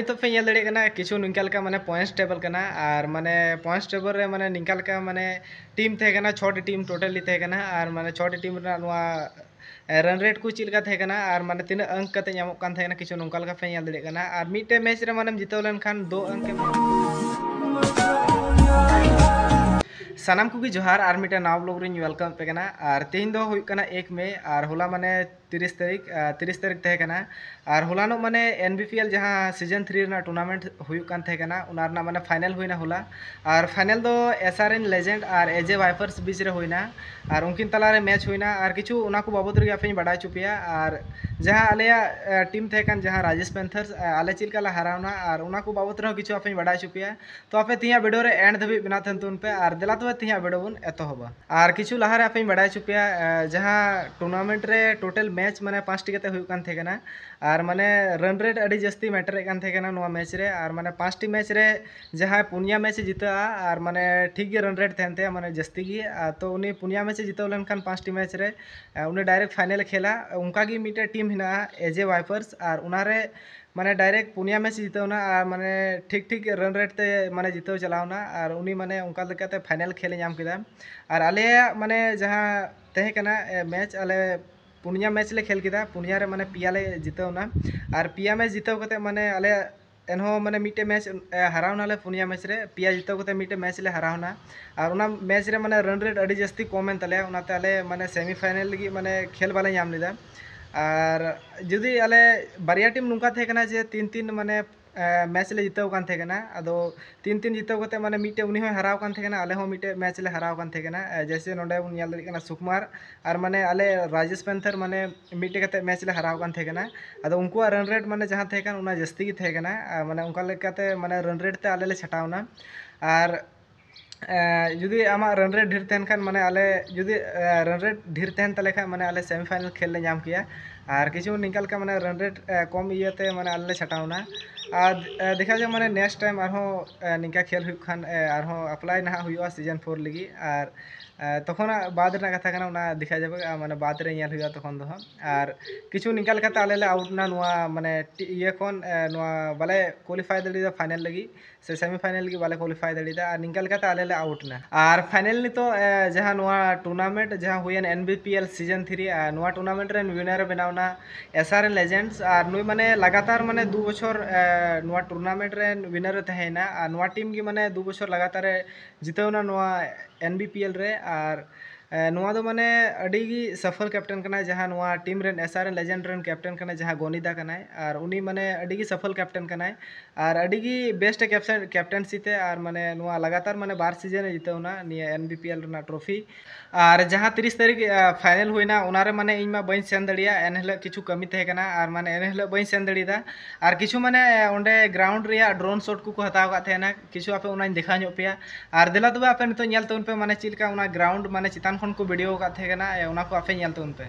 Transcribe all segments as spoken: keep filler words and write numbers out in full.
ᱱᱤᱛᱚᱜ ᱯᱮ ᱧᱮᱞ ᱫᱟᱲᱮᱭᱟᱜ ᱠᱟᱱᱟ ᱠᱤᱪᱷᱩ ᱱᱚᱝᱠᱟ ᱞᱮᱠᱟ ᱢᱟᱱᱮ ᱯᱚᱭᱮᱱᱴᱥ ᱴᱮᱵᱚᱞ ᱠᱟᱱᱟ, ᱟᱨ ᱢᱟᱱᱮ ᱯᱚᱭᱮᱱᱴᱥ ᱴᱮᱵᱚᱞ ᱨᱮ ᱢᱟᱱᱮ ᱱᱤᱝᱠᱟ ᱞᱮᱠᱟ ᱢᱟᱱᱮ ᱴᱤᱢ ᱛᱟᱦᱮᱸ ᱠᱟᱱᱟ, ᱪᱷᱚᱴᱤ ᱴᱤᱢ ᱴᱳᱴᱟᱞᱤ ᱛᱟᱦᱮᱸ ᱠᱟᱱᱟ, ᱟᱨ ᱢᱟᱱᱮ ᱪᱷᱚᱴᱤ ᱴᱤᱢ ᱨᱮᱱᱟᱜ ᱱᱚᱣᱟ ᱨᱟᱱ ᱨᱮᱴ ᱠᱚ ᱪᱮᱫ ᱞᱮᱠᱟ ᱛᱟᱦᱮᱸ ᱠᱟᱱᱟ, ᱟᱨ ᱢᱟᱱᱮ ᱛᱤᱱᱟᱹᱜ ᱟᱝᱠ ᱠᱟᱛᱮ ᱧᱟᱢᱚᱜ ᱠᱟᱱ ᱛᱟᱦᱮᱸ ᱠᱟᱱᱟ, ᱠᱤᱪᱷᱩ ᱱᱚᱝᱠᱟ ᱞᱮᱠᱟ ᱯᱮ ᱧᱮᱞ ᱫᱟᱲᱮᱭᱟᱜ ᱠᱟᱱᱟ᱾ ᱟᱨ ᱢᱤᱫᱴᱮᱡ ᱢᱮᱪ ᱨᱮ ᱢᱟᱱᱮᱢ ᱡᱤᱛᱟᱹᱣ ᱞᱮᱱᱠᱷᱟᱱ ᱫᱩ ᱟᱝᱠ ᱮᱢ᱾ ᱥᱟᱱᱟᱢ ᱠᱚᱜᱮ ᱡᱚᱦᱟᱨ, ᱟᱨ ᱢᱤᱫᱴᱮᱱ ᱱᱟᱣᱟ ᱵᱞᱚᱜ ᱨᱤᱧ ᱣᱮᱞᱠᱟᱢ ᱯᱮ ᱠᱟᱱᱟ᱾ ᱟᱨ ᱛᱮᱦᱮᱧ ᱫᱚ ᱦᱩᱭᱩᱜ ᱠᱟᱱᱟ ᱮᱠ ᱢᱮ, ᱟᱨ ᱦᱚᱞᱟ ᱢᱟᱱᱮ ᱛᱤᱨᱤᱥ ᱛᱟᱹᱨᱤᱠᱷ, ᱟᱨ ᱛᱤᱨᱤᱥ ᱛᱟᱹᱨᱤᱠᱷ ᱛᱟᱦᱮᱸ ᱠᱟᱱᱟ᱾ ᱟᱨ ᱦᱚᱞᱟᱱᱚᱜ ᱢᱟᱱᱮ ᱮᱱ ᱵᱤ ᱯᱤ ᱮᱞ ᱡᱟᱦᱟᱸ ᱥᱤᱡᱚᱱ ᱛᱷᱨᱤ ᱨᱮᱱᱟᱜ ᱴᱩᱨᱱᱟᱢᱮᱱᱴ ᱦᱩᱭᱩᱜ ᱠᱟᱱ ᱛᱟᱦᱮᱸ ᱠᱟᱱᱟ, ᱚᱱᱟ ᱨᱮᱱᱟᱜ ᱢᱟᱱᱮ ᱯᱷᱟᱭᱱᱮᱞ ᱦᱩᱭᱱᱟ ᱦᱚᱞᱟ᱾ ᱟᱨ ᱯᱷᱟᱭᱱᱮᱞ ᱫᱚ ᱮᱥ ᱟᱨ ᱮᱱ ᱞᱮᱡᱮᱱᱰ ᱟᱨ ᱮ ᱡᱮ ᱣᱟᱭᱯᱟᱨᱥ ᱵᱤᱪ ᱨᱮ ᱦᱩᱭᱱᱟ, ᱟᱨ ᱩᱱᱠᱤᱱ ᱛᱟᱞᱟᱨᱮ ᱢᱮᱪ ᱦᱩᱭᱱᱟ᱾ ᱟᱨ ᱠᱤᱪᱷᱩ ᱚᱱᱟ ᱠᱚ ᱵᱟᱵᱚᱫ ᱨᱮᱜᱮ ᱟᱯᱮᱧ ᱵᱟᱰᱟᱭ ᱦᱚᱪᱚ ᱯᱮᱭᱟ, ᱟᱨ ᱡᱟᱦᱟᱸ ᱟᱞᱮᱭᱟᱜ ᱴᱤᱢ ᱛᱟᱦᱮᱸ ᱠᱟᱱ, ᱡᱟᱦᱟᱸ ᱨᱟᱡᱮᱥ ᱯᱮᱱᱛᱷᱟᱨᱥ, ᱟᱞᱮ ᱪᱮᱫ ᱞᱮᱠᱟ ᱞᱮ ᱦᱟᱨᱟᱣᱱᱟ, ᱟᱨ ᱚᱱᱟ ᱠᱚ ᱵᱟᱵᱚᱫ ᱨᱮᱦᱚᱸ ᱠᱤᱪᱷᱩ ᱟᱯᱮᱧ ᱵᱟᱰᱟᱭ ᱦᱚᱪᱚ ᱯᱮᱭᱟ᱾ ᱛᱚ ᱟᱯᱮ ᱛᱮᱦᱮᱧᱟᱜ ᱵᱷᱤᱰᱤᱭᱳ ᱨᱮ ᱮᱱᱰ ᱫᱷᱟᱹᱵᱤᱡ ᱵᱮᱱᱟᱣ ᱛᱟᱦᱮᱱ ᱛᱟᱵᱚᱱ ᱯᱮ, ᱟᱨ ᱫᱮᱞᱟ ᱛᱚᱵᱮ ᱛᱮᱦᱮᱧᱟᱜ ᱵᱷᱤᱰᱤᱭᱳ ᱵᱚᱱ ᱮᱛᱚᱦᱚᱵᱟ᱾ ᱟᱨ ᱠᱤᱪᱷᱩ ᱞᱟᱦᱟᱨᱮ ᱟᱯᱮᱧ ᱵᱟᱰᱟᱭ ᱦᱚᱪᱚ ᱯᱮᱭᱟ, ᱮ, ᱡᱟᱦᱟᱸ ᱴᱩᱨᱱᱟᱢᱮᱱᱴ ᱨᱮ ᱴᱳᱴᱟᱞ ᱢᱮᱪ ᱢᱟᱱᱮ ᱯᱟᱸᱪᱴᱤ ᱠᱟᱛᱮ ᱦᱩᱭᱩᱜ ᱠᱟᱱ ᱛᱟᱦᱮᱸ ᱠᱟᱱᱟ, ᱟᱨ ᱢᱟᱱᱮ ᱨᱟᱱ ᱨᱮᱴ ᱟᱹᱰᱤ ᱡᱟᱹᱥᱛᱤ ᱢᱮᱴᱟᱨᱮᱫ ᱠᱟᱱ ᱛᱟᱦᱮᱸ ᱠᱟᱱᱟ ᱱᱚᱣᱟ ᱢᱮᱪ ᱨᱮ᱾ ᱟᱨ ᱢᱟᱱᱮ ᱯᱟᱸᱪᱴᱤ ᱢᱮᱪ ᱨᱮ ᱡᱟᱦᱟᱸᱭ ᱯᱩᱱᱭᱟ ᱢᱮᱪ ᱮ ᱡᱤᱛᱟᱹᱜᱼᱟ, ᱟᱨ ᱢᱟᱱᱮ ᱴᱷᱤᱠ ᱜᱮ ᱨᱟᱱ ᱨᱮᱴ ᱛᱟᱦᱮᱱ ᱛᱟᱭᱟ, ᱢᱟᱱᱮ ᱡᱟᱹᱥᱛᱤ ᱜᱮ᱾ ᱟᱨ ᱛᱚ ᱩᱱᱤ ᱯᱩᱱᱭᱟ ᱢᱮᱪ ᱮ ᱡᱤᱛᱟᱹᱣ ᱞᱮᱱᱠᱷᱟᱱ ᱯᱟᱸᱪᱴᱤ ᱢᱮᱪ ᱨᱮ, ᱮ, ᱩᱱᱤ ᱰᱟᱭᱨᱮᱠᱴ ᱯᱷᱟᱭᱱᱮᱞ ᱮ ᱠᱷᱮᱞᱟ᱾ ᱚᱱᱠᱟᱜᱮ ᱢᱤᱫᱴᱮᱡ ᱴᱤᱢ ᱦᱮᱱᱟᱜᱼᱟ ᱮ ᱡᱮ ᱣᱟᱭᱯᱟᱨᱥ, ᱟᱨ ᱚᱱᱟᱨᱮ ᱢᱟᱱᱮ ᱰᱟᱭᱨᱮᱠᱴ ᱯᱩᱱᱭᱟ ᱢᱮᱪ ᱡᱤᱛᱟᱹᱣ ᱮᱱᱟ, ᱟᱨ ᱢᱟᱱᱮ ᱴᱷᱤᱠ ᱴᱷᱤᱠ ᱨᱟᱱ ᱨᱮᱴ ᱛᱮ ᱢᱟᱱᱮ ᱡᱤᱛᱟᱹᱣ ᱪᱟᱞᱟᱣ ᱮᱱᱟ, ᱟᱨ ᱩᱱᱤ ᱢᱟᱱᱮ ᱚᱱᱠᱟ ᱞᱮᱠᱟᱛᱮ ᱯᱷᱟᱭᱱᱮᱞ ᱠᱷᱮᱞ ᱮ ᱧᱟᱢ ᱠᱮᱫᱟ᱾ ᱟᱨ ᱟᱞᱮᱭᱟᱜ ᱢᱟᱱᱮ ᱡᱟᱦᱟᱸ ᱛᱟᱦᱮᱸ ᱠᱟᱱᱟ, ᱮ, ᱢᱮᱪ, ᱟᱞᱮ ᱯᱩᱱᱭᱟ ᱢᱮᱪ ᱞᱮ ᱠᱷᱮᱞ ᱠᱮᱫᱟ, ᱯᱩᱱᱭᱟ ᱨᱮ ᱢᱟᱱᱮ ᱯᱮᱭᱟ ᱞᱮ ᱡᱤᱛᱟᱹᱣ ᱮᱱᱟ᱾ ᱟᱨ ᱯᱮᱭᱟ ᱢᱮᱪ ᱡᱤᱛᱟᱹᱣ ᱠᱟᱛᱮ ᱢᱟᱱᱮ ᱟᱞᱮ ᱮᱱᱦᱚᱸ ᱢᱟᱱᱮ ᱢᱤᱫᱴᱮᱡ ᱢᱮᱪ, ᱮ, ᱦᱟᱨᱟᱣ ᱱᱟᱞᱮ ᱯᱩᱱᱭᱟ ᱢᱮᱪ ᱨᱮ, ᱯᱮᱭᱟ ᱡᱤᱛᱟᱹᱣ ᱠᱟᱛᱮ ᱢᱤᱫᱴᱮᱡ ᱢᱮᱪ ᱞᱮ ᱦᱟᱨᱟᱣ ᱮᱱᱟ᱾ ᱟᱨ ᱚᱱᱟ ᱢᱮᱪ ᱨᱮ ᱢᱟᱱᱮ ᱨᱟᱱ ᱨᱮᱴ ᱟᱹᱰᱤ ᱡᱟᱹᱥᱛᱤ ᱠᱚᱢ ᱮᱱ ᱛᱟᱞᱮᱭᱟ, ᱚᱱᱟᱛᱮ ᱟᱞᱮ ᱢᱟᱱᱮ ᱥᱮᱢᱤ ᱯᱷᱟᱭᱱᱮᱞ ᱞᱟᱹᱜᱤᱫ ᱢᱟᱱᱮ ᱠᱷᱮᱞ ᱵᱟᱞᱮ ᱧᱟᱢ ᱞᱮᱫᱟ᱾ ᱟᱨ ᱡᱩᱫᱤ ᱟᱞᱮ ᱵᱟᱨᱭᱟ ᱴᱤᱢ ᱱᱚᱝᱠᱟ ᱛᱟᱦᱮᱸ ᱠᱟᱱᱟ ᱡᱮ ᱛᱤᱱ ᱛᱤᱱ ᱢᱟᱱᱮ, ᱮ, ᱢᱮᱪ ᱞᱮ ᱡᱤᱛᱟᱹᱣ ᱠᱟᱱ ᱛᱟᱦᱮᱸ ᱠᱟᱱᱟ, ᱟᱫᱚ ᱛᱤᱱ ᱛᱤᱱ ᱡᱤᱛᱟᱹᱣ ᱠᱟᱛᱮ ᱢᱟᱱᱮ ᱢᱤᱫᱴᱮᱡ ᱩᱱᱤ ᱦᱚᱸᱭ ᱦᱟᱨᱟᱣ ᱠᱟᱱ ᱛᱟᱦᱮᱸ ᱠᱟᱱᱟ, ᱟᱞᱮ ᱦᱚᱸ ᱢᱤᱫᱴᱮᱡ ᱢᱮᱪ ᱞᱮ ᱦᱟᱨᱟᱣ ᱠᱟᱱ ᱛᱟᱦᱮᱸ ᱠᱟᱱᱟ᱾ ᱮ, ᱡᱮᱭᱥᱮ ᱱᱚᱰᱮ ᱵᱚᱱ ᱧᱮᱞ ᱫᱟᱲᱮᱭᱟᱜ ᱠᱟᱱᱟ ᱥᱩᱠᱢᱟᱨ, ᱟᱨ ᱢᱟᱱᱮ ᱟᱞᱮ ᱨᱟᱡᱮᱥ ᱯᱮᱱᱛᱷᱟᱨ ᱢᱟᱱᱮ ᱢᱤᱫᱴᱮᱡ ᱠᱟᱛᱮ ᱢᱮᱪ ᱞᱮ ᱦᱟᱨᱟᱣ ᱠᱟᱱ ᱛᱟᱦᱮᱸ ᱠᱟᱱᱟ᱾ ᱟᱫᱚ ᱩᱱᱠᱩᱣᱟᱜ ᱨᱟᱱ ᱨᱮᱴ ᱢᱟᱱᱮ ᱡᱟᱦᱟᱸ ᱛᱟᱦᱮᱸ ᱠᱟᱱᱟ ᱚᱱᱟ ᱡᱟᱹᱥᱛᱤ ᱜᱮ ᱛᱟᱦᱮᱸ ᱠᱟᱱᱟ᱾ ᱟᱨ ᱢᱟᱱᱮ ᱚᱱᱠᱟ ᱞᱮᱠᱟᱛᱮ ᱢᱟᱱᱮ ᱨᱟᱱ ᱨᱮᱴ ᱛᱮ ᱟᱞᱮ ᱞᱮ ᱪᱷᱟᱴᱟᱣ ᱮᱱᱟ᱾ ᱟᱨ ᱮ, ᱡᱩᱫᱤ ᱟᱢᱟᱜ ᱨᱟᱱ ᱨᱮᱴ ᱰᱷᱮᱨ ᱛᱟᱦᱮᱱ ᱠᱷᱟᱱ, ᱢᱟᱱᱮ ᱟᱞᱮ ᱡᱩᱫᱤ, ᱮ, ᱨᱟᱱ ᱨᱮᱴ ᱰᱷᱮᱨ ᱛᱟᱦᱮᱱ ᱛᱟᱞᱮ ᱠᱷᱟᱱ, ᱢᱟᱱᱮ ᱟᱞᱮ ᱥᱮᱢᱤ ᱯᱷᱟᱭᱱᱮᱞ ᱠᱷᱮᱞ ᱞᱮ ᱧᱟᱢ ᱠᱮᱭᱟ᱾ ᱟᱨ ᱠᱤᱪᱷᱩ ᱱᱤᱝᱠᱟ ᱞᱮᱠᱟ ᱢᱟᱱᱮ ᱨᱟᱱ ᱨᱮᱴ, ᱮ, ᱠᱚᱢ ᱤᱭᱟᱹᱛᱮ ᱢᱟᱱᱮ ᱟᱞᱮ ᱞᱮ ᱪᱷᱟᱴᱟᱣ ᱮᱱᱟ᱾ ᱟᱨ, ᱮ, ᱫᱮᱠᱷᱟ ᱡᱟᱠ ᱢᱟᱱᱮ ᱱᱮᱠᱥᱴ ᱴᱟᱭᱤᱢ ᱟᱨᱦᱚᱸ, ᱮ, ᱱᱤᱝᱠᱟ ᱠᱷᱮᱞ ᱦᱩᱭᱩᱜ ᱠᱷᱟᱱ, ᱮ, ᱟᱨᱦᱚᱸ ᱟᱯᱞᱟᱭ ᱱᱟᱦᱟᱜ ᱦᱩᱭᱩᱜᱼᱟ ᱥᱤᱡᱚᱱ ᱯᱷᱳᱨ ᱞᱟᱹᱜᱤᱫ᱾ ᱟᱨ ᱛᱚᱠᱷᱚᱱᱟᱜ ᱵᱟᱫᱽ ᱨᱮᱱᱟᱜ ᱠᱟᱛᱷᱟ ᱠᱟᱱᱟ, ᱚᱱᱟ ᱫᱮᱠᱷᱟ ᱡᱟᱵᱮ, ᱢᱟᱱᱮ ᱵᱟᱫᱽ ᱨᱮ ᱧᱮᱞ ᱦᱩᱭᱩᱜᱼᱟ ᱛᱚᱠᱷᱚᱱ ᱫᱚ ᱦᱟᱸᱜ᱾ ᱟᱨ ᱠᱤᱪᱷᱩ ᱱᱤᱝᱠᱟ ᱞᱮᱠᱟᱛᱮ ᱟᱞᱮ ᱞᱮ ᱟᱣᱩᱴ ᱮᱱᱟ ᱱᱚᱣᱟ, ᱢᱟᱱᱮ ᱴᱤ- ᱤᱭᱟᱹ ᱠᱷᱚᱱ, ᱮ, ᱱᱚᱣᱟ ᱵᱟᱞᱮ ᱠᱳᱣᱟᱞᱤᱯᱷᱟᱭ ᱫᱟᱲᱮᱭᱟᱫᱟ ᱯᱷᱟᱭᱱᱮᱞ ᱞᱟᱹᱜᱤᱫ, ᱥᱮ ᱥᱮᱢᱤ ᱯᱷᱟᱭᱱᱮᱞ ᱞᱟᱹᱜᱤᱫ ᱵᱟᱞᱮ ᱠᱳᱣᱟᱞᱤᱯᱷᱟᱭ ᱫᱟᱲᱮᱭᱟᱫᱟ᱾ ᱟᱨ ᱱᱤᱝᱠᱟ ᱞᱮᱠᱟᱛᱮ ᱟᱞᱮ ᱞᱮ ᱟᱣᱩᱴ ᱮᱱᱟ᱾ ᱟᱨ ᱯᱷᱟᱭᱱᱮᱞ ᱱᱤᱛᱚᱜ, ᱮ, ᱡᱟᱦᱟᱸ ᱱᱚᱣᱟ ᱴᱩᱨᱱᱟᱢᱮᱱᱴ ᱡᱟᱦᱟᱸ ᱦᱩᱭᱮᱱ ᱮᱱ ᱵᱤ ᱯᱤ ᱮᱞ ᱥᱤᱡᱚᱱ ᱛᱷᱨᱤ, ᱟᱨ ᱱᱚᱣᱟ ᱴᱩᱨᱱᱟᱢᱮᱱᱴ ᱨᱮᱱ ᱣᱤᱱᱟᱨ ᱮ ᱵᱮᱱᱟᱣ ᱮᱱᱟ ᱮᱥ ᱟᱨ ᱮᱱ ᱞᱮᱡᱮᱱᱰᱥ᱾ ᱟᱨ ᱱᱩᱭ ᱢᱟᱱᱮ ᱞᱟᱜᱟᱛᱟᱨ ᱢᱟᱱᱮ ᱫᱩ ᱵᱚᱪᱷᱚᱨ, ᱮ, ᱱᱚᱣᱟ ᱴᱩᱨᱱᱟᱢᱮᱱᱴ ᱨᱮᱱ ᱣᱤᱱᱟᱨ ᱮ ᱛᱟᱦᱮᱸᱭᱮᱱᱟ᱾ ᱟᱨ ᱱᱚᱣᱟ ᱴᱤᱢ ᱜᱮ ᱢᱟᱱᱮ ᱫᱩ ᱵᱚᱪᱷᱚᱨ ᱞᱟᱜᱟᱛᱟᱨ ᱮ ᱡᱤᱛᱟᱹᱣ ᱮᱱᱟ ᱱᱚᱣᱟ ᱮᱱ ᱵᱤ ᱯᱤ ᱮᱞ ᱨᱮ᱾ ᱟᱨ, ᱮ, ᱱᱚᱣᱟ ᱫᱚ ᱢᱟᱱᱮ ᱟᱹᱰᱤ ᱜᱮ ᱥᱟᱯᱷᱚᱞ ᱠᱮᱯᱴᱮᱱ ᱠᱟᱱᱟᱭ, ᱡᱟᱦᱟᱸ ᱱᱚᱣᱟ ᱴᱤᱢ ᱨᱮᱱ ᱮᱥ ᱟᱨ ᱮᱱ ᱞᱮᱡᱮᱱᱰ ᱨᱮᱱ ᱠᱮᱯᱴᱮᱱ ᱠᱟᱱᱟᱭ, ᱡᱟᱦᱟᱸ ᱜᱚᱱᱤᱫᱟ ᱠᱟᱱᱟᱭ᱾ ᱟᱨ ᱩᱱᱤ ᱢᱟᱱᱮ ᱟᱹᱰᱤ ᱜᱮ ᱥᱟᱯᱷᱚᱞ ᱠᱮᱯᱴᱮᱱ ᱠᱟᱱᱟᱭ᱾ ᱟᱨ ᱟᱹᱰᱤ ᱜᱮ ᱵᱮᱥᱴ ᱮ ᱠᱮᱯᱴᱮᱱ, ᱠᱮᱯᱴᱮᱱᱥᱤ ᱛᱮ, ᱟᱨ ᱢᱟᱱᱮ ᱱᱚᱣᱟ ᱞᱟᱜᱟᱛᱟᱨ ᱢᱟᱱᱮ ᱵᱟᱨ ᱥᱤᱡᱚᱱ ᱮ ᱡᱤᱛᱟᱹᱣ ᱮᱱᱟ ᱱᱤᱭᱟᱹ ᱮᱱ ᱵᱤ ᱯᱤ ᱮᱞ ᱨᱮᱱᱟᱜ ᱴᱨᱚᱯᱷᱤ᱾ ᱟᱨ ᱡᱟᱦᱟᱸ ᱛᱤᱨᱤᱥ ᱛᱟᱹᱨᱤᱠᱷ, ᱟ, ᱯᱷᱟᱭᱱᱮᱞ ᱦᱩᱭᱱᱟ, ᱚᱱᱟ ᱨᱮ ᱢᱟᱱᱮ ᱤᱧ ᱢᱟ ᱵᱟᱹᱧ ᱥᱮᱱ ᱫᱟᱲᱮᱭᱟᱜᱼᱟ, ᱮᱱ ᱦᱤᱞᱳᱜ ᱠᱤᱪᱷᱩ ᱠᱟᱹᱢᱤ ᱛᱟᱦᱮᱸ ᱠᱟᱱᱟ, ᱟᱨ ᱢᱟᱱᱮ ᱮᱱ ᱦᱤᱞᱳᱜ ᱵᱟᱹᱧ ᱥᱮᱱ ᱫᱟᱲᱮᱭᱟᱫᱟ᱾ ᱟᱨ ᱠᱤᱪᱷᱩ ᱢᱟᱱᱮ ᱚᱸᱰᱮ ᱜᱨᱟᱣᱩᱱᱰ ᱨᱮᱭᱟᱜ ᱰᱨᱳᱱ ᱥᱚᱴ ᱠᱚᱠᱚ ᱦᱟᱛᱟᱣ ᱟᱠᱟᱫ ᱛᱟᱦᱮᱱᱟ, ᱠᱤᱪᱷᱩ ᱟᱯᱮ ᱚᱱᱟᱧ ᱫᱮᱠᱷᱟᱣ ᱧᱚᱜ ᱯᱮᱭᱟ᱾ ᱟᱨ ᱫᱮᱞᱟ ᱛᱚᱵᱮ ᱟᱯᱮ ᱱᱤᱛᱚᱜ ᱧᱮᱞ ᱛᱟᱵᱚᱱ ᱯᱮ, ᱢᱟᱱᱮ ᱪᱮᱫ ᱞᱮᱠᱟ ᱚᱱᱟ ᱜᱨᱟᱣᱩᱱᱰ ᱢᱟᱱᱮ ᱪᱮᱛᱟᱱ ᱠᱷᱚᱱ ᱠᱚ ᱵᱷᱤᱰᱤᱭᱳ ᱟᱠᱟᱫ ᱛᱟᱦᱮᱸ ᱠᱟᱱᱟ, ᱮ, ᱚᱱᱟ ᱠᱚ ᱟᱯᱮ ᱧᱮᱞ ᱛᱟᱵᱚᱱ ᱯᱮ᱾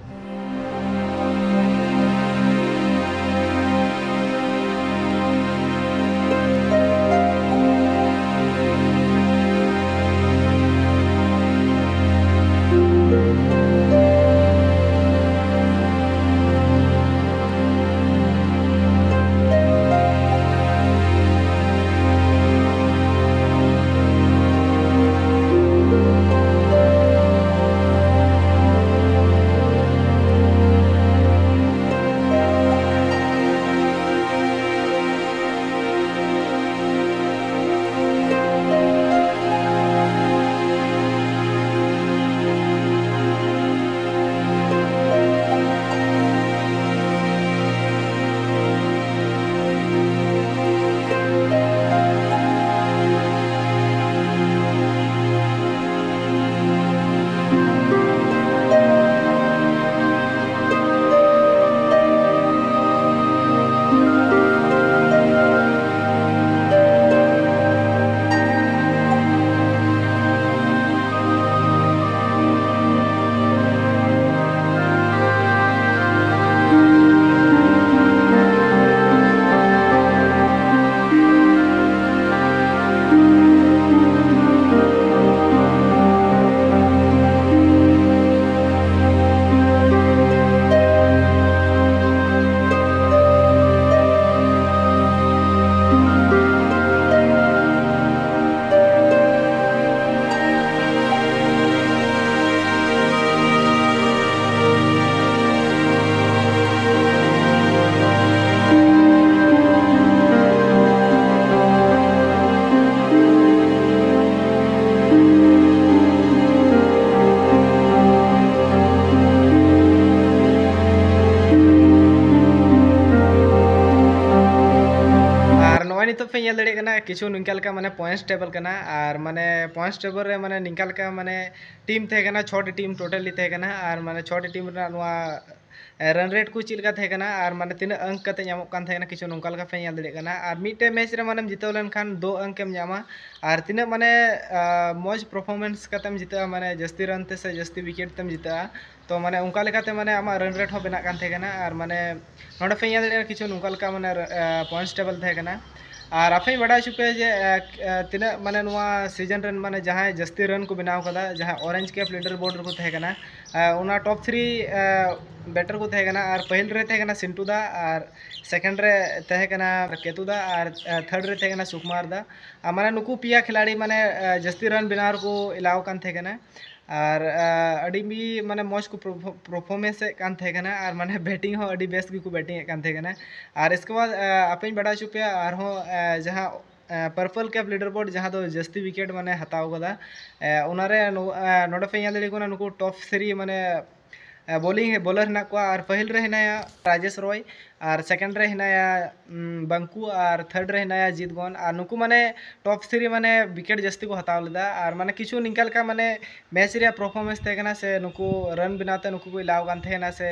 ᱯᱮ ᱧᱮᱞ ᱫᱟᱲᱮᱭᱟᱜ ᱠᱟᱱᱟ ᱠᱤᱪᱷᱩ ᱱᱚᱝᱠᱟ ᱞᱮᱠᱟ ᱢᱟᱱᱮ points table ᱠᱟᱱᱟ, ᱟᱨ ᱢᱟᱱᱮ points table ᱨᱮ ᱢᱟᱱᱮ ᱱᱤᱝᱠᱟ ᱞᱮᱠᱟ ᱢᱟᱱᱮ team ᱛᱟᱦᱮᱸ ᱠᱟᱱᱟ, ᱪᱷᱚᱴᱤ team totally ᱛᱟᱦᱮᱸ ᱠᱟᱱᱟ, ᱟᱨ ᱢᱟᱱᱮ ᱪᱷᱚᱴᱤ team ᱨᱮᱱᱟᱜ ᱱᱚᱣᱟ run rate ᱠᱚ ᱪᱮᱫ ᱞᱮᱠᱟ ᱛᱟᱦᱮᱸ ᱠᱟᱱᱟ, ᱟᱨ ᱢᱟᱱᱮ ᱛᱤᱱᱟᱹᱜ ᱟᱝᱠ ᱠᱟᱛᱮ ᱧᱟᱢᱚᱜ ᱠᱟᱱ ᱛᱟᱦᱮᱸ ᱠᱟᱱᱟ, ᱠᱤᱪᱷᱩ ᱱᱚᱝᱠᱟ ᱞᱮᱠᱟ ᱯᱮ ᱧᱮᱞ ᱫᱟᱲᱮᱭᱟᱜ ᱠᱟᱱᱟ᱾ ᱟᱨ ᱢᱤᱫᱴᱮᱡ match ᱨᱮ ᱢᱟᱱᱮᱢ ᱡᱤᱛᱟᱹᱣ ᱞᱮᱱᱠᱷᱟᱱ ᱫᱩ ᱟᱝᱠ ᱮᱢ ᱧᱟᱢᱟ, ᱟᱨ ᱛᱤᱱᱟᱹᱜ ᱢᱟᱱᱮ ᱢᱚᱡᱽ performance ᱠᱟᱛᱮᱢ ᱡᱤᱛᱟᱹᱜᱼᱟ, ᱢᱟᱱᱮ ᱡᱟᱹᱥᱛᱤ run ᱛᱮ ᱥᱮ ᱡᱟᱹᱥᱛᱤ wicket ᱛᱮᱢ ᱡᱤᱛᱟᱹᱜᱼᱟ, ᱛᱚ ᱢᱟᱱᱮ ᱚᱱᱠᱟ ᱞᱮᱠᱟᱛᱮ ᱢᱟᱱᱮ ᱟᱢᱟᱜ run rate ᱦᱚᱸ ᱵᱮᱱᱟᱜ ᱠᱟᱱ ᱛᱟᱦᱮᱸ ᱠᱟᱱᱟ᱾ ᱟᱨ ᱢᱟᱱᱮ ᱱᱚᱰᱮ ᱯᱮ ᱧᱮᱞ ᱫᱟᱲᱮᱭᱟᱜᱼᱟ ᱠᱤᱪᱷᱩ ᱱᱚᱝᱠᱟ ᱞᱮᱠᱟ ᱢᱟᱱᱮ points table ᱛᱟᱦᱮᱸ ᱠᱟᱱᱟ᱾ ᱟᱨ ᱟᱯᱮᱧ ᱵᱟᱰᱟᱭ ᱦᱚᱪᱚ ᱯᱮᱭᱟ ᱡᱮ ᱛᱤᱱᱟᱹᱜ ᱢᱟᱱᱮ ᱱᱚᱣᱟ season ᱨᱮᱱ ᱢᱟᱱᱮ ᱡᱟᱦᱟᱸᱭ ᱡᱟᱹᱥᱛᱤ run ᱠᱚ ᱵᱮᱱᱟᱣ ᱠᱟᱫᱟ, ᱡᱟᱦᱟᱸ orange cap leader board ᱨᱮᱠᱚ ᱛᱟᱦᱮᱸ ᱠᱟᱱᱟ, ᱚᱱᱟ top three batter ᱠᱚ ᱛᱟᱦᱮᱸ ᱠᱟᱱᱟ᱾ ᱟᱨ ᱯᱟᱹᱦᱤᱞ ᱨᱮ ᱛᱟᱦᱮᱸ ᱠᱟᱱᱟ ᱥᱤᱱᱴᱩ ᱫᱟ, ᱟᱨ second ᱨᱮ ᱛᱟᱦᱮᱸ ᱠᱟᱱᱟ ᱠᱮᱛᱩ ᱫᱟ, ᱟᱨ third ᱨᱮ ᱛᱟᱦᱮᱸ ᱠᱟᱱᱟ ᱥᱩᱠᱩᱢᱟᱨ ᱫᱟ᱾ ᱟᱨ ᱢᱟᱱᱮ ᱱᱩᱠᱩ ᱯᱮᱭᱟ ᱠᱷᱤᱞᱟᱲᱤ ᱢᱟᱱᱮ ᱡᱟᱹᱥᱛᱤ run ᱵᱮᱱᱟᱣ ᱨᱮᱠᱚ ᱮᱞᱟᱣ ᱟᱠᱟᱱ ᱛᱟᱦᱮᱸ ᱠᱟᱱᱟ᱾ ᱟᱨ ᱟᱹᱰᱤ ᱢᱟᱱᱮ ᱢᱚᱡᱽ ᱠᱚ performance ᱮᱫ ᱠᱟᱱ ᱛᱟᱦᱮᱸ ᱠᱟᱱᱟ, ᱟᱨ ᱢᱟᱱᱮ batting ᱦᱚᱸ ᱟᱹᱰᱤ ᱵᱮᱥ ᱜᱮᱠᱚ batting ᱮᱫ ᱠᱟᱱ ᱛᱟᱦᱮᱸ ᱠᱟᱱᱟ᱾ ᱟᱨ ᱤᱥᱠᱮ ᱵᱟᱫ ᱟᱯᱮᱧ ᱵᱟᱰᱟᱭ ᱦᱚᱪᱚ ᱯᱮᱭᱟ ᱟᱨᱦᱚᱸ ᱡᱟᱦᱟᱸ purple cap leader board, ᱡᱟᱦᱟᱸ ᱫᱚ ᱡᱟᱹᱥᱛᱤ wicket ᱢᱟᱱᱮ ᱦᱟᱛᱟᱣ ᱠᱟᱫᱟ, ᱚᱱᱟᱨᱮ ᱱᱚᱰᱮ ᱯᱮ ᱧᱮᱞ ᱫᱟᱲᱮᱭᱟᱠᱚ ᱠᱟᱱᱟ ᱱᱩᱠᱩ top three ᱢᱟᱱᱮ bowling bowler ᱦᱮᱱᱟᱜ ᱠᱚᱣᱟ᱾ ᱟᱨ ᱯᱟᱹᱦᱤᱞ ᱨᱮ ᱦᱮᱱᱟᱭᱟ ᱨᱟᱡᱮᱥ ᱨᱚᱭ, ᱟᱨ second ᱨᱮ ᱦᱮᱱᱟᱭᱟ ᱵᱟᱝᱠᱩ, ᱟᱨ third ᱨᱮ ᱦᱮᱱᱟᱭᱟ ᱡᱤᱛ ᱜᱚᱱ᱾ ᱟᱨ ᱱᱩᱠᱩ ᱢᱟᱱᱮ top three ᱢᱟᱱᱮ wicket ᱡᱟᱹᱥᱛᱤ ᱠᱚ ᱦᱟᱛᱟᱣ ᱞᱮᱫᱟ᱾ ᱟᱨ ᱢᱟᱱᱮ ᱠᱤᱪᱷᱩ ᱱᱤᱝᱠᱟ ᱞᱮᱠᱟ ᱢᱟᱱᱮ match ᱨᱮᱭᱟᱜ performance ᱛᱟᱦᱮᱸ ᱠᱟᱱᱟ, ᱥᱮ ᱱᱩᱠᱩ run ᱵᱮᱱᱟᱣ ᱛᱮ ᱱᱩᱠᱩ ᱠᱚ ᱮᱞᱟᱣ ᱠᱟᱱ ᱛᱟᱦᱮᱱᱟ, ᱥᱮ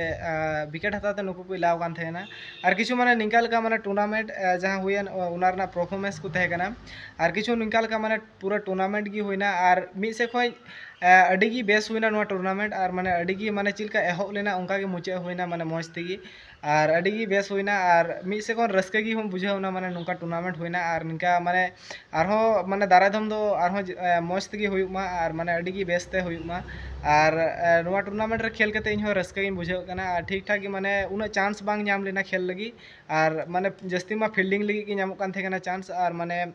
wicket ᱦᱟᱛᱟᱣ ᱛᱮ ᱱᱩᱠᱩ ᱠᱚ ᱮᱞᱟᱣ ᱠᱟᱱ ᱛᱟᱦᱮᱱᱟ᱾ ᱟᱨ ᱠᱤᱪᱷᱩ ᱢᱟᱱᱮ ᱱᱤᱝᱠᱟ ᱞᱮᱠᱟ ᱢᱟᱱᱮ tournament ᱡᱟᱦᱟᱸ ᱦᱩᱭᱮᱱ, ᱚᱱᱟ ᱨᱮᱱᱟᱜ performance ᱠᱚ ᱛᱟᱦᱮᱸ ᱠᱟᱱᱟ᱾ ᱟᱨ ᱠᱤᱪᱷᱩ ᱱᱤᱝᱠᱟ ᱞᱮᱠᱟ ᱢᱟᱱᱮ ᱯᱩᱨᱟᱹ tournament ᱜᱮ ᱦᱩᱭᱱᱟ᱾ ᱟᱨ ᱢᱤᱫ ᱥᱮᱫ ᱠᱷᱚᱱ ᱟᱹᱰᱤ ᱜᱮ ᱵᱮᱥ ᱦᱩᱭᱱᱟ ᱱᱚᱣᱟ tournament, ᱟᱨ ᱢᱟᱱᱮ ᱟᱹᱰᱤ ᱜᱮ ᱢᱟᱱᱮ ᱪᱮᱫ ᱞᱮᱠᱟ ᱮᱦᱚᱵ ᱞᱮᱱᱟ ᱚᱱᱠᱟ ᱜᱮ ᱢᱩᱪᱟᱹᱫ ᱦᱩᱭᱱᱟ ᱢᱟᱱᱮ ᱢᱚᱡᱽ ᱛᱮᱜᱮ᱾ ᱟᱨ ᱟᱹᱰᱤ ᱜᱮ ᱵᱮᱥ ᱦᱩᱭᱱᱟ, ᱟᱨ ᱢᱤᱫ ᱥᱮᱫ ᱠᱷᱚᱱ ᱨᱟᱹᱥᱠᱟᱹ ᱜᱮ ᱦᱚᱸ ᱵᱩᱡᱷᱟᱹᱣ ᱮᱱᱟ ᱢᱟᱱᱮ ᱱᱚᱝᱠᱟ tournament ᱦᱩᱭᱱᱟ᱾ ᱟᱨ ᱱᱤᱝᱠᱟ ᱢᱟᱱᱮ ᱟᱨᱦᱚᱸ ᱢᱟᱱᱮ ᱫᱟᱨᱟᱭ ᱫᱚᱢ ᱫᱚ ᱟᱨᱦᱚᱸ ᱢᱚᱡᱽ ᱛᱮᱜᱮ ᱦᱩᱭᱩᱜ ᱢᱟ, ᱟᱨ ᱢᱟᱱᱮ ᱟᱹᱰᱤ ᱜᱮ ᱵᱮᱥ ᱛᱮ ᱦᱩᱭᱩᱜ ᱢᱟ᱾ ᱟᱨ ᱱᱚᱣᱟ tournament ᱨᱮ ᱠᱷᱮᱞ ᱠᱟᱛᱮ ᱤᱧ ᱦᱚᱸ ᱨᱟᱹᱥᱠᱟᱹ ᱜᱤᱧ ᱵᱩᱡᱷᱟᱹᱣ ᱠᱟᱱᱟ᱾ ᱟᱨ ᱴᱷᱤᱠ ᱴᱷᱟᱠ ᱜᱮ ᱢᱟᱱᱮ ᱩᱱᱟᱹᱜ chance ᱵᱟᱝ ᱧᱟᱢ ᱞᱮᱱᱟ ᱠᱷᱮᱞ ᱞᱟᱹᱜᱤᱫ, ᱟᱨ ᱢᱟᱱᱮ ᱡᱟᱹᱥᱛᱤ ᱢᱟ fielding ᱞᱟᱹᱜᱤᱫ ᱜᱮ ᱧᱟᱢᱚᱜ ᱠᱟᱱ ᱛᱟᱦᱮᱸ ᱠᱟᱱᱟ chance, ᱟᱨ ᱢᱟᱱᱮ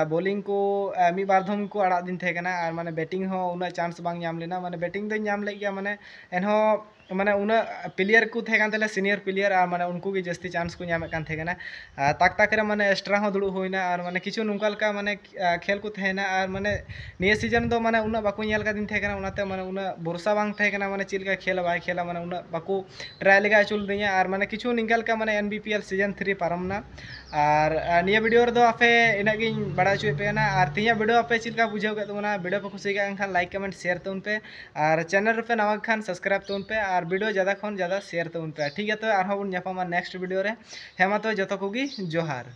bowling ᱠᱚ ᱢᱤᱫ ᱵᱟᱨ ᱫᱷᱚᱢ ᱠᱚ ᱟᱲᱟᱜ ᱫᱤᱧ ᱛᱟᱦᱮᱸ ᱠᱟᱱᱟ᱾ ᱟᱨ ᱢᱟᱱᱮ batting ᱦᱚᱸ ᱩᱱᱟᱹᱜ chance ᱵᱟᱝ ᱧᱟᱢ ᱞᱮᱱᱟ, ᱢᱟᱱᱮ batting ᱫᱚᱧ ᱧᱟᱢ ᱞᱮᱫ ᱜᱮᱭᱟ, ᱢᱟᱱᱮ ᱮᱱᱦᱚᱸ ᱢᱟᱱᱮ ᱩᱱᱟᱹᱜ player ᱠᱚ ᱛᱟᱦᱮᱸ ᱠᱟᱱ ᱛᱟᱞᱮᱭᱟ, senior player, ᱟᱨ ᱢᱟᱱᱮ ᱩᱱᱠᱩ ᱜᱮ ᱡᱟᱹᱥᱛᱤ ᱪᱟᱱᱥ ᱠᱚ ᱧᱟᱢᱮᱫ ᱠᱟᱱ ᱛᱟᱦᱮᱸ ᱠᱟᱱᱟ᱾ ᱟᱨ ᱛᱟᱠ ᱛᱟᱠ ᱨᱮ ᱢᱟᱱᱮ ᱮᱠᱥᱴᱨᱟ ᱦᱚᱸ ᱫᱩᱲᱩᱵ ᱦᱩᱭᱱᱟ, ᱟᱨ ᱢᱟᱱᱮ ᱠᱤᱪᱷᱩ ᱱᱚᱝᱠᱟ ᱞᱮᱠᱟ ᱢᱟᱱᱮ, ᱟᱨ ᱠᱷᱮᱞ ᱠᱚ ᱛᱟᱦᱮᱸᱭᱮᱱᱟ, ᱟᱨ ᱢᱟᱱᱮ ᱱᱤᱭᱟᱹ ᱥᱤᱡᱚᱱ ᱫᱚ ᱢᱟᱱᱮ ᱩᱱᱟᱹᱜ ᱵᱟᱠᱚ ᱧᱮᱞ ᱠᱟᱫᱤᱧ ᱛᱟᱦᱮᱸ ᱠᱟᱱᱟ, ᱚᱱᱟᱛᱮ ᱢᱟᱱᱮ ᱩᱱᱟᱹᱜ ᱵᱷᱚᱨᱥᱟ ᱵᱟᱝ ᱛᱟᱦᱮᱸ ᱠᱟᱱᱟ ᱢᱟᱱᱮ ᱪᱮᱫ ᱞᱮᱠᱟ ᱠᱷᱮᱞᱟ ᱵᱟᱭ ᱠᱷᱮᱞᱟ, ᱢᱟᱱᱮ ᱩᱱᱟᱹᱜ ᱵᱟᱠᱚ ᱴᱨᱟᱭ ᱞᱮᱜᱟ ᱦᱚᱪᱚ ᱞᱤᱫᱤᱧᱟ᱾ ᱟᱨ ᱢᱟᱱᱮ ᱠᱤᱪᱷᱩ ᱱᱤᱝᱠᱟ ᱞᱮᱠᱟ ᱢᱟᱱᱮ ᱮᱱ ᱵᱤ ᱯᱤ ᱮᱞ ᱥᱤᱡᱚᱱ ᱛᱷᱨᱤ ᱯᱟᱨᱚᱢ ᱱᱟ᱾ ᱟᱨ, ᱟᱨ ᱱᱤᱭᱟᱹ ᱵᱷᱤᱰᱤᱭᱳ ᱨᱮᱫᱚ ᱟᱯᱮ ᱤᱱᱟᱹᱜ ᱜᱤᱧ ᱵᱟᱲᱟᱭ ᱦᱚᱪᱚᱭᱮᱫ ᱯᱮ ᱠᱟᱱᱟ᱾ ᱟᱨ ᱛᱮᱦᱮᱧᱟᱜ ᱵᱷᱤᱰᱤᱭᱳ ᱟᱯᱮ ᱪᱮᱫ ᱞᱮᱠᱟ ᱵᱩᱡᱷᱟᱹᱣ ᱠᱮᱫ ᱛᱟᱵᱚᱱᱟ, ᱵᱷᱤᱰᱤᱭᱳ ᱯᱮ ᱠᱩᱥᱤ ᱠᱟᱜ ᱠᱷᱟᱱ ᱞᱟᱭᱤᱠ, ᱠᱚᱢᱮᱱᱴ, ᱥᱮᱭᱟᱨ ᱛᱟᱵᱚᱱ ᱯᱮ᱾ ᱟᱨ ᱪᱮᱱᱮᱞ ᱨᱮᱯᱮ ᱱᱟᱣᱟ ᱠᱷᱟᱱ ᱥᱟᱵᱥᱠᱨᱟᱭᱤᱵ ᱛᱟᱵᱚᱱ ᱯᱮ, ᱟᱨ ᱵᱷᱤᱰᱤᱭᱳ ᱡᱟᱫᱟ ᱠᱷᱚᱱ ᱡᱟᱫᱟ ᱥᱮᱭᱟᱨ ᱛᱟᱵᱚᱱ ᱯᱮ᱾ ᱴᱷᱤᱠ ᱜᱮᱭᱟ, ᱛᱚᱵᱮ ᱟᱨᱦᱚᱸ ᱵᱚᱱ ᱧᱟᱯᱟᱢᱟ ᱱᱮᱠᱥᱴ ᱵᱷᱤᱰᱤᱭᱳ ᱨᱮ᱾ ᱦᱮᱸ ᱢᱟ, ᱛᱚᱵᱮ ᱡᱚᱛᱚ ᱠᱚᱜᱮ ᱡᱚᱦᱟᱨ᱾